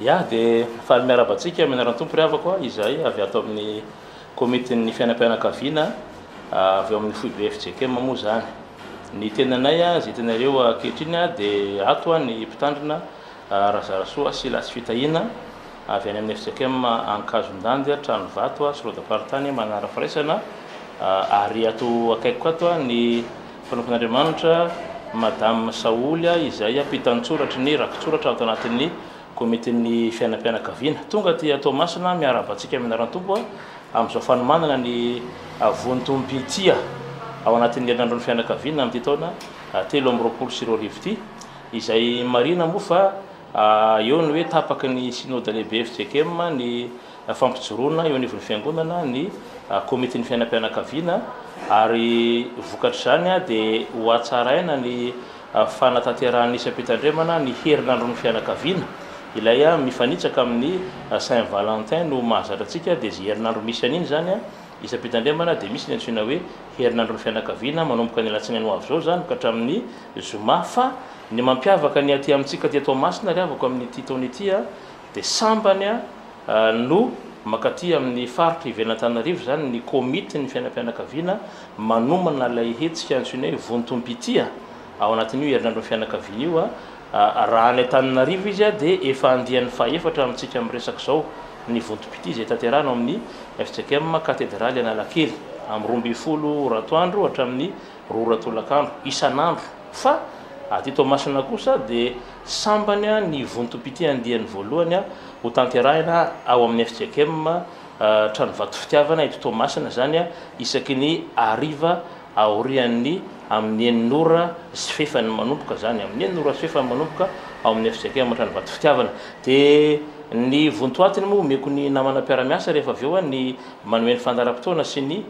Ya, dia faly miarahaba antsika amin'ny anaran'ny Tompo ry havako a, izahay avy ato amin'ny komitin'ny fiainam-pianakaviana avy ao amin'ny foibe fjkm moa izany. Ny tenanay izay hitanareo ankehitriny dia ato ny mpitandrina Razarasoa Silasy Fitahiana avy any amin'ny fjkm Ankazondandy, Tranovato, Synodamparitany Manara Firaisana ary ato akaikiko ato ny Mpanompon'Andriamanitra Madame Saholy izay mpitan-tsoratry ny rakitsoratra ato anatin'ny komitin'ny fiainam-pianakaviana. Tonga aty Toamasina miarahaba antsika amin'ny anaran'ny Tompo amin'izao fanomanana ny vontom-pitia ao anatin'ny herinandron'ny fianakaviana amin'ity taona 2023 ity, izay marihina moa fa eo ny hoe tapaky ny Synoda lehibe fjkm ny fampijoroana eo anivon'ny Fiangonana ny komitin'ny fiainam-pianakaviana ary vokatr'izany dia ho hatsaraina ny fanatanterahan'ny isam-pitandremana ny herinandron'ny fianakaviana, ilay mifanitsaka amin'ny Saint Valentin no mahazatra antsika dia izay herinandro misy an'iny izany isam-pitandremana dia misy ny antsoina hoe herinandron'ny fianakaviana manomboka ny alatsinainy ho avy izao izany ka hatramin'ny zoma fa ny mampiavaka ny aty amintsika aty Toamasina ry havako amin'ity taona ity dia sambany no mankaty amin'ny faritra ivelan'Antananarivo izany ny komitin'ny fiainam-pianakaviana manomana ilay hetsika antsoina hoe Vontom-pitia ao anatin'io herinandron'ny fianakaviana io. Raha any Antananarivo izy dia efa andiany fahefatra amintsika miresaka izao ny Vontom-pitia izay tanterahina ao amin'ny fjkm Katedraly Analakely amin'ny 12 ora atoandro hatramin'ny 2 ora tolakandro isan'andro fa aty Toamasina kosa dia Sambany ny vontom-pitia andiany voalohany ho tanterahina ao amin'ny fjkm Tranovato Fitiavana eto Toamasina izany isaky ny hariva aorian'ny amin'ny enina ora sy fefany manomboka izany, amin'ny enina ora sy fefany manomboka ao amin'ny fjkm Tranovato Fitiavana. Dia ny vontoatiny moa omeko ny namana mpiara-miasa rehefa avy eo ny manome ny fandaharam-potoana sy ny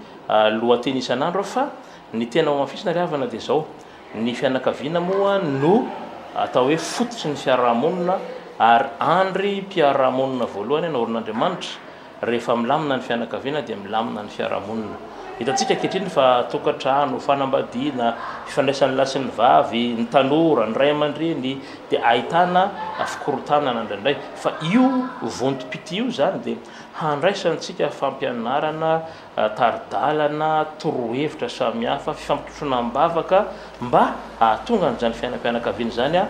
lohateny isan'andro fa ny tena hohamafisina ry havana dia izao, Ny fianakaviana moa no atao hoe fototry ny fiarahamonina ary andry mpiarahamonina voalohany naorin'Andriamanitra. Rehefa milamina ny fianakaviana dia milamina ny fiarahamonina. Hitantsika ankehitriny fa tokantrano, fanambadiana, fifandraisan'ny lahy sy ny vavy, ny tanora, ny ray aman-dreny dia ahitana fikorontanana indraindray. Fa io vontom-pitia io izany dia handraisantsika fampianarana tari-dalana, torohevitra samihafa, fifampitrotroana am-bavaka mba hahatonga an'izany fiainam-pianakaviana izany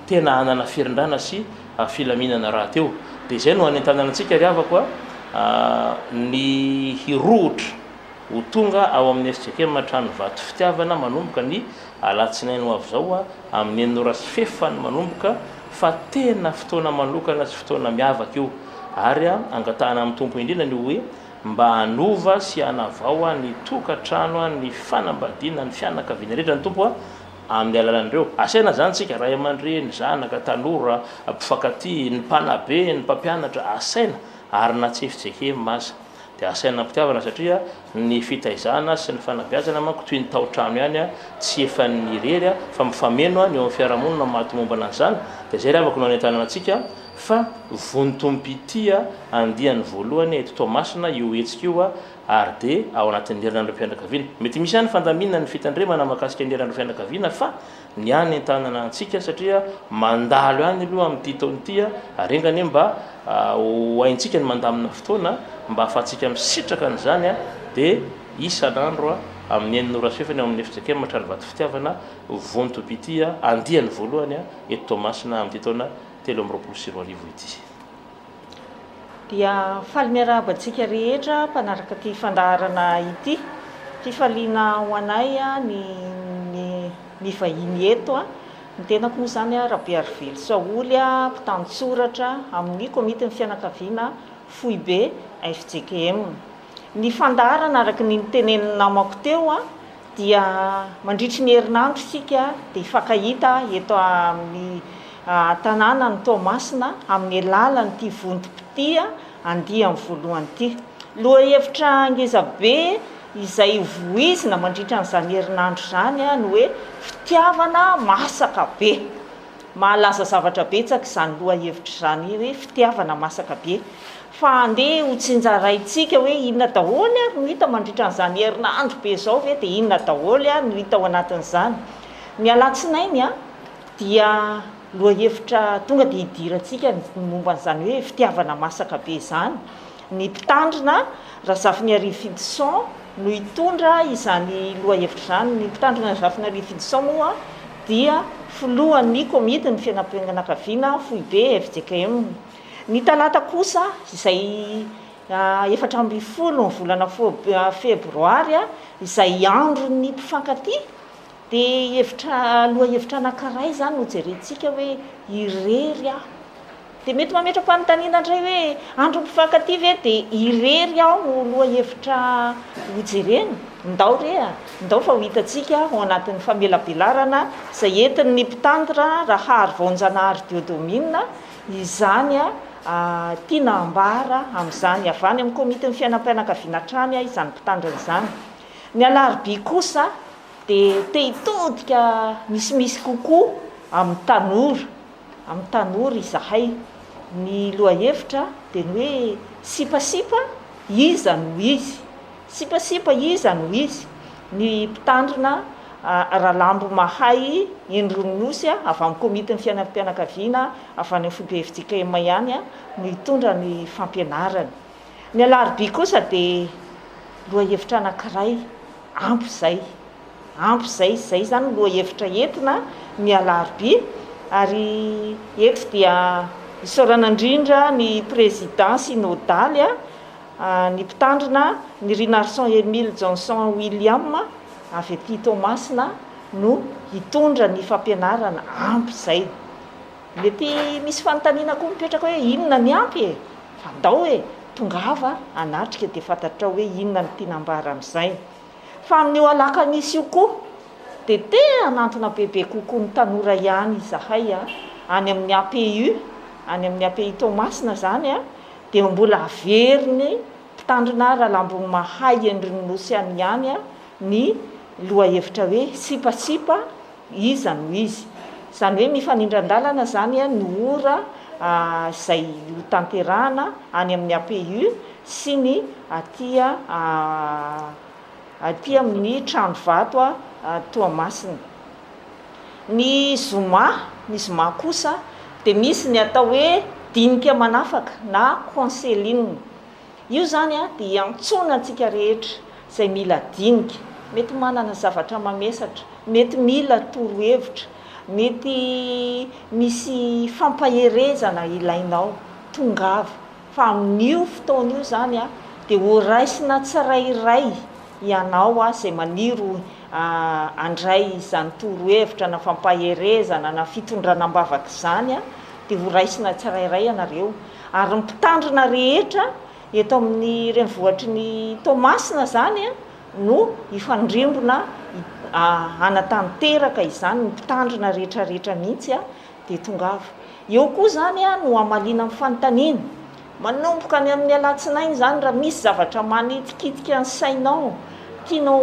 tena hanana firindrana sy filaminana rahateo. Dia izay no hanentanana antsika ry havako a, ny hirohotra ho tonga ao amin'ny fjkm Trano Vato Fitiavana manomboka ny alatsinainy ho avy izao amin'ny enina ora sy fefany manomboka fa tena fotoana manokana sy fotoana miavaka io ary angatahana amin'ny Tompo indrindra ny hoe mba hanova sy hanavao ny tokantrano, ny fanambadiana, ny fianakaviana rehetra ny Tompo amin'ny alalan'ireo. Asaina izany isika, ray aman-dreny, zanaka, tanora, mpifankatia, ny mpanabe, ny mpampianatra, asaina ary na tsy fjkm aza dia asaina am-pitiavana satria ny fitaizana sy ny fanabeazana manko toy ny tao-trano ihany tsy efan'ny irery fa mifameno ny eo amin'ny fiarahamonina mahatomombana an'izany dia izay ry havako no anentanana antsika fa vontom-pitia andiany voalohany eto Toamasina io hetsika io ary dia ao anatin'ny herinandrom-pianakaviana. Mety misy ihany fandaminana ny fitandremana mahakasika ny herinandrom-pianakaviana fa ny hanentanana antsika satria mandalo ihany aloha amin'ity taona ity ary enga anie mba ho haintsika ny mandamina fotoana mba hahafahantsika misitraka an'izany dia isan'andro amin'ny enina ora sy fefany ao amin'ny fjkm Tranovato Fitiavana vontom-pitia andiany voalohany eto Toamasina amin'ity taona 2023 ity. Dia faly miarahaba antsika rehetra mpanaraka ity fandaharana ity. Fifaliana ho anay ny mivahiny eto. Ny tenako moa izany Rabearivelo Saholy, mpitantsoratra amin'ny komitin'ny fianakaviana foibe fjkm. Ny fandaharana araka ny notenenin'ny namako teo dia mandritry ny herinandro isika dia hifankahita eto amin'ny tanànan'i Toamasina amin'ny alalan'ity vontom-pitia andiany voalohany ity. Lohahevitra ngeza be izay voizina mandritra an'izany herinandro izany ny hoe fitiavana masaka be. Mahalaza zavatra betsaka izany lohahevitra izany hoe fitiavana masaka be. Fa andeha ho tsinjaraintsika hoe inona daholo ary no hita mandritra an'izany herinandro be izao ve dia inona daholo ary no hita ao anatin'izany. Ny alatsinainy dia. Lohahevitra tonga dia hidirantsika ny momba an'izany hoe fitiavana masaka be izany. Ny mpitandrina, Razafiniharivo Fidison, no hitondra izany lohahevitra izany. Ny mpitandrina Razafiniharivo Fidison moa dia filohan'ny komitin'ny fiainam-pianakaviana foibe fjkm. Ny talata kosa, izay 14 ny volana febroary, izay andron'ny mpifankatia, Dia hevitra, lohahevitra anankiray izany no jerentsika hoe irery aho. Dia mety mametra-panontaniana indray hoe andron'ny mpifankatia ve dia irery aho no lohahevitra hojerena? Ndao re a! Ndao fa ho hitantsika ao anatin'ny famelabelarana izay entin'ny mpitandrina Raharivonjanahary Diodomina izany tiana ambara amin'izany. Avy any amin'ny komitin'ny fiainam-pianakaviana hatrany izany mpitandrina izany. Ny alarobia kosa dia te hitodika misimisy kokoa amin'ny tanora, amin'ny tanora izahay. Ny lohahevitra dia ny hoe sipasipa iza no izy? Sipasipa iza no izy? Ny mpitandrina Ralambo Mahay Endroninosy avy amin'ny komitin'ny fiainam-pianakaviana avy any amin'ny foibe fjkm ihany no hitondra ny fampianarana. Ny alarobia kosa dia lohahevitra anankiray, ampy izay, ampy izay, izay izany no lohahevitra entina ny alarobia, ary eto dia isaorana indrindra ny président synodaly, ny mpitandrina Nirinarison Emile Johnson William avy aty Toamasina no hitondra ny fampianarana, ampy izay. Mety misy fanontaniana koa mipetraka hoe inona ny ampy e? Fa ndao e! Tongava hanatrika dia fantatrao hoe inona no tiana ambara amin'izay. Fa amin'io alakamisy io koa dia te hanantona bebe kokoa ny tanora ihany izahay a! Any amin'ny APU, any amin'ny API Toamasina izany a, dia mbola averin'ny mpitandrina Ralambonimahay Endrinosy any ihany ny lohahevitra hoe sipasipa Iza no izy? Izany hoe mifanindran-dalana izany ny ora izay hotanterahana any amin'ny APU sy ny aty aty amin'ny trano vato Toamasina. Ny zoma, ny zoma kosa dia misy ny atao hoe dinika manafaka na counseling. Io izany dia iantsoana antsika rehetra izay mila dinika, mety manana zavatra mamesatra, mety mila torohevitra, mety misy fampaherezana ilainao, tongava fa amin'io fotoana io izany dia horaisina tsirairay ianao izay maniry handray izany torohevitra na fampaherezana na fitondrana am-bavaka izany dia horaisina tsirairay ianareo ary ny mpitandrina rehetra eto amin'ny renivohitry ny Toamasina izany no hifandrimbona hanatanteraka izany, ny mpitandrina rehetrarehetra mihitsy dia tongava. Eo koa izany no hamaliana ny fanontaniana. Manomboka any amin'ny alatsinainy izany raha misy zavatra manitikitika ny sainao, tianao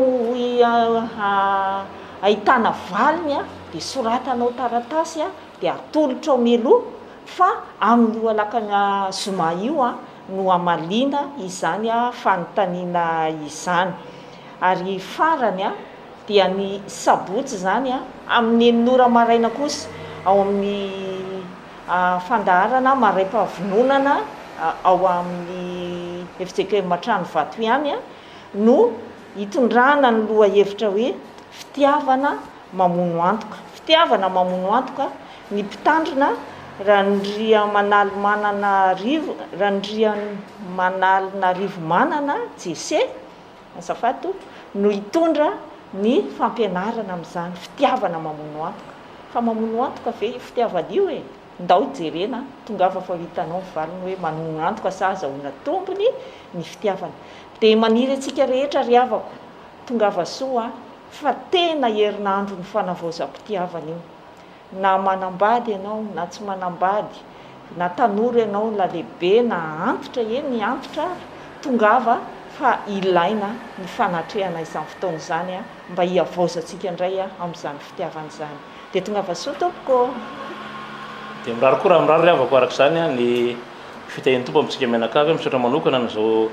ahitana valiny dia soratanao taratasy dia atolotrao mialoha fa amin'io alakana zoma io no hamaliana izany fanontaniana izany. Ary farany dia ny sabotsy izany amin'ny enina ora maraina kosa ao amin'ny fandaharana maraim-pahavononana ao amin'ny fjkm Tranovato ihany no hitondrana ny lohahevitra hoe fitiavana mamono antoka. Fitiavana mamono antoka, ny mpitandrina Randriamanalimanana Rivo, Randriamanalina Jesse, azafady tompoko, no hitondra ny fampianarana amin'izany fitiavana mamono antoka. Fa mamono antoka ve io fitiavana io e? Ndao jerena, tongava fa ho hitanao ny valiny hoe manono antoka sa azahoana tombony ny fitiavana. Dia maniry antsika rehetra ry havako, tongava soa fa tena herinandron'ny fanavaozam-pitiavana io. Na manambady ianao na tsy manambady, na tanora ianao na lehibe na antitra, eny antitra ary, tongava fa ilaina ny fanatrehana izany fotoana izany mba hihavaozantsika indray amin'izany fitiavana izany. Dia tongava soa tompoko ô! Dia mirary koa raha mirary ry havako araka izany ny fitahian'ny Tompo amintsika mianakavy. Misaotra manokana an'izao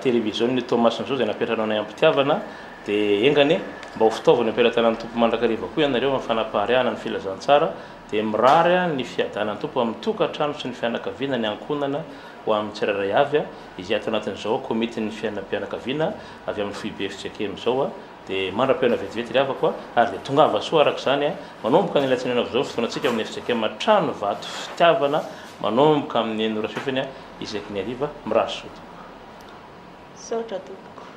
televiziona Toamasina izao izay nampiantrano anay am-pitiavana. Dia enga anie mba ho fitaovana eo am-pelatanan'ny Tompo mandrakariva koa ianareo amin'ny fanapariahana ny filazantsara. Dia mirary ny fiadanan'ny Tompo amin'ny tokantrano sy ny fianakaviana, ny ankohonana ho amin'ny tsirairay avy izay ato anatin'izao komitin'ny fiainam-pianakaviana avy amin'ny foibe fjkm izao. Dia mandra-pihaona vetivety ry havako ary dia tongava soa araka izany manomboka ny alatsinainy avy izao ny fotoanantsika amin'ny fjkm Trano Vato Fitiavana manomboka amin'ny enina ora sy fefany isaky ny hariva. Mirary soa tompoko. Misaotra tompoko.